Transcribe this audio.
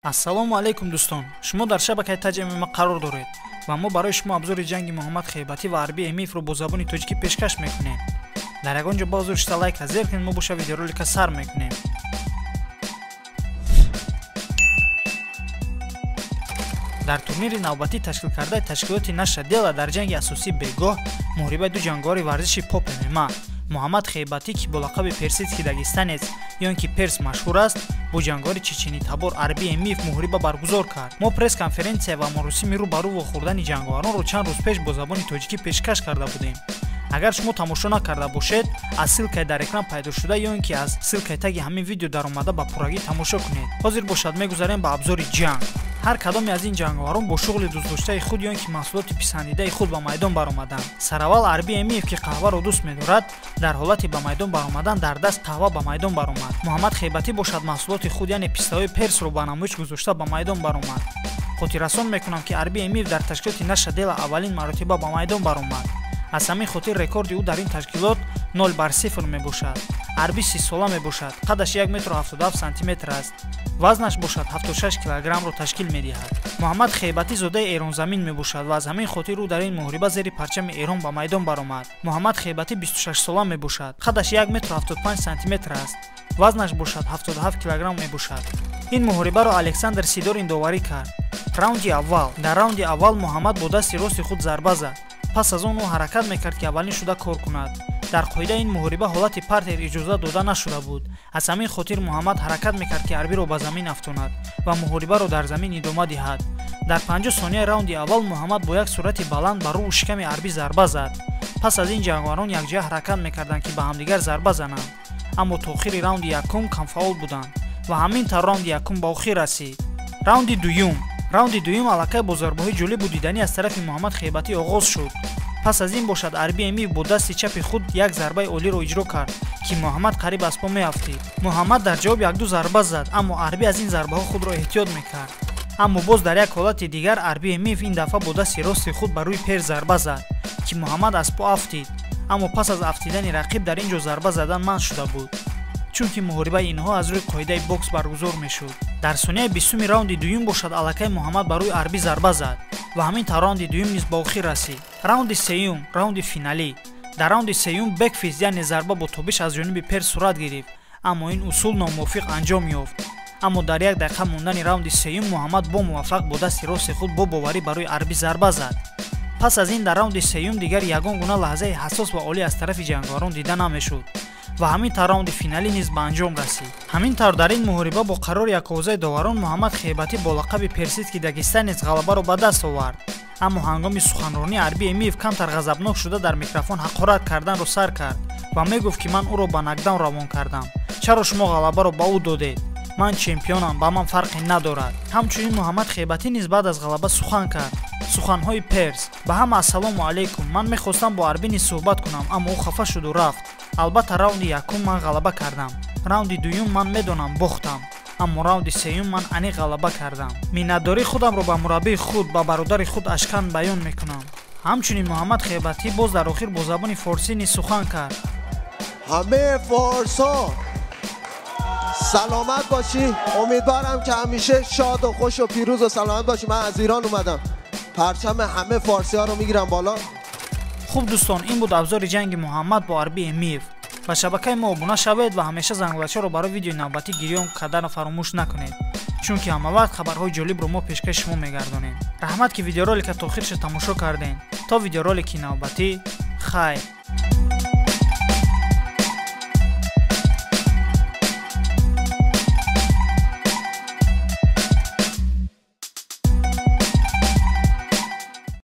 Ассалому алайкум дӯстон, шумо дар шабакаи Таҷ ММА қарор доред ва мо барои шумо абзори ҷанги Муҳаммад Хейбатӣ ва Арби Эмиевро бо забони тоҷикӣ пешкаш мекунем. Дар ягон ҷо баҳузур шита лайка зер кунед, мо боша видеоролика сар мекунем. Дар турнири навбатӣ ташкил кардаи ташкилоти Наша Дела дар ҷанги асосии бегоҳ муҳорибаи ду ҷанговари варзиши поп ММА Муҳаммад Хейбатӣ, ки бо лақаби персидский дагестанец ё ин ки перс машҳур аст, бо ҷанговари чеченитабор Арби Эмиев муҳориба баргузор кард. Мо пресс-конференсия ва маросими рӯ ба рӯ вохӯрдани ҷанговаронро чанд рӯз пеш бо забони тоҷикӣ пешкаш карда будем. Агар шумо тамошо накарда бошед, аз ссылкаи дар экран пайдо шуда ё ин ки аз ссылкаи таги ҳамин видео даромада ба пуррагӣ тамошо кунед. Ҳозир бошад, мегузарем ба абзори ҷанг. Ҳар кадоме аз ин ҷанговарон бо шуғли дӯстдоштаи худ ё ин ки маҳсулоти писандидаи худ ба майдон баромаданд. Сараввал Арби Эмиев, ки қаҳваро дӯст медорад, дар ҳолати ба майдон баромадан дар даст қаҳва ба майдон баромад. Муҳаммад Хейбатӣ бошад, маҳсулоти худ, яъне пистаҳои персро ба намоиш гузошта ба майдон баромад. Хотиррасон мекунам, ки Арби Эмиев дар ташкилоти Наша Дела аввалин маротиба ба майдон баромад. Аз ҳамин хотир рекорди ӯ дар ин ташкилот 0-0 мебошад. Арби 30сола мебошад, қадаш 1 метру 77 сантиметр аст, вазнаш бошад 76 килограммро ташкил медиҳад. Муҳаммад Хейбатӣ зодаи эронзамин мебошад ва аз ҳамин хотир ӯ дар ин муҳориба зери парчами Эрон ба майдон баромад. Муҳаммад Хейбатӣ 26сола мебошад, қадаш 1 метру 75 сантиметр аст, вазнаш бошад 77 килограмм мебошад. Ин муҳорибаро Александр Сидорин доварӣ кард. Раунди аввал. Дар раунди аввал Муҳаммад бо дасти рости худ зарба зад. Пас аз он ӯ ҳаракат мекард, ки аввалин шуда кор кунад. Дар қоидаи ин муҳориба ҳолати партер иҷоза дода нашуда буд. Аз ҳамин хотир Муҳаммад ҳаракат мекард, ки Арбиро ба замин афтонад ва муҳорибаро дар замин идома диҳад. Дар 50 сонияи раунди аввал Муҳаммад бо як суръати баланд ба рӯу шиками Арбӣ зарба зад. Пас аз ин ҷанговарон якҷоя ҳаракат мекарданд, ки ба ҳамдигар зарба зананд, аммо то охири раунди якум камфаъол буданд ва ҳамин тавр раунди якум ба охир расид. Раунди дуюм. Раунди дуюм аллакай бо зарбаҳои ҷолибу диданӣ аз тарафи Муҳаммад Хейбатӣ оғоз шуд. Пас аз ин бошад Арби Эмиев бо дасти чапи худ як зарбаи олиро иҷро кард, ки Муҳаммад қариб аз по меафтид. Муҳаммад дар ҷавоб якду зарба зад, аммо Арби аз ин зарбаҳо худро эҳтиёт мекард. Аммо боз дар як ҳолати дигар Арби Эмиев ин дафъа бо дасти рости худ ба рӯи пер зарба зад, ки Муҳаммад аз по афтид. Аммо пас аз афтидани рақиб дар ин ҷо зарба задан манъ шуда буд, чунки муҳорибаи инҳо аз рӯи қоидаи бокс баргузор мешуд. Дар сонияи 20-уми раунди дуюм бошад аллакай Муҳаммад ба рӯи Арбӣ зарба зад ва ҳамин тавр раунди дуюм низ ба охир расид. Раунди сеюм, раунди финалӣ. Дар раунди сеюм бекфист, яъне зарба бо тобиш аз ҷониби перс сурат гирифт, аммо ин усул номувофиқ анҷом ёфт. Аммо дар як дақиқа мондани раунди сеюм Муҳаммад бо муваффақ бо дасти рости худ бо боварӣ ба рӯи Арбӣ зарба зад. Пас аз ин дар раунди сеюм дигар ягон гуна лаҳзаи ҳассос ва олӣ аз тарафи ҷанговарон дида намешуд ва ҳамин тавр раунди финалӣ низ ба анҷом расид. Ҳамин тавр дар ин муҳориба бо қарори яковозаи доварон Муҳаммад Хейбатӣ бо лақаби персидский дагестанец ғалабаро ба даст овард. Аммо ҳангоми суханронӣ Арби Эмиев камтар ғазабнок шуда дар микрофон ҳақорат карданро сар кард ва мегуфт, ки ман ӯро ба нокдаун равон кардам, чаро шумо ғалабаро ба ӯ додед? Ман чемпионам, ба ман фарқе надорад. Ҳамчунин Муҳаммад Хейбатӣ низ баъд аз ғалаба сухан кард. Суханҳои перс: ба ҳама ассалому алайкум, ман мехостам бо Арби низ суҳбат кунам, аммо ӯ хафа шуду рафт. Албатта раунди якум ман ғалаба кардам, раунди дуюм ман медонам бохтам, аммо раунди сеюм ман аниқ ғалаба кардам. Миннатдории худамро ба мураббии худ, ба бародари худ Ашкан баён мекунам. Ҳамчунин Муҳаммад Хейбатӣ боз дар охир бо забони форсӣ низ сухан кард. Ҳамаи форсо саломат бошӣ, умедворам ки ҳамеша шоду хушу пирӯзу саломат бошӣ. Ман аз Ирон омадам, парчами ҳама форсиҳоро мегирам боло. Хуб дӯстон, ин буд абзори ҷанги Муҳаммад бо Арби Эмиев. Ба шабакаи мо обуна шавед ва ҳамеша зангулачаро барои видеои навбатӣ гирён карданро фаромӯш накунед, чунки ҳамавақт хабарҳои ҷолибро мо пешкаши шумо мегардонем. Раҳмат, ки видеоролика то охирша тамошо кардем. То видеоролики навбатӣ, хайр.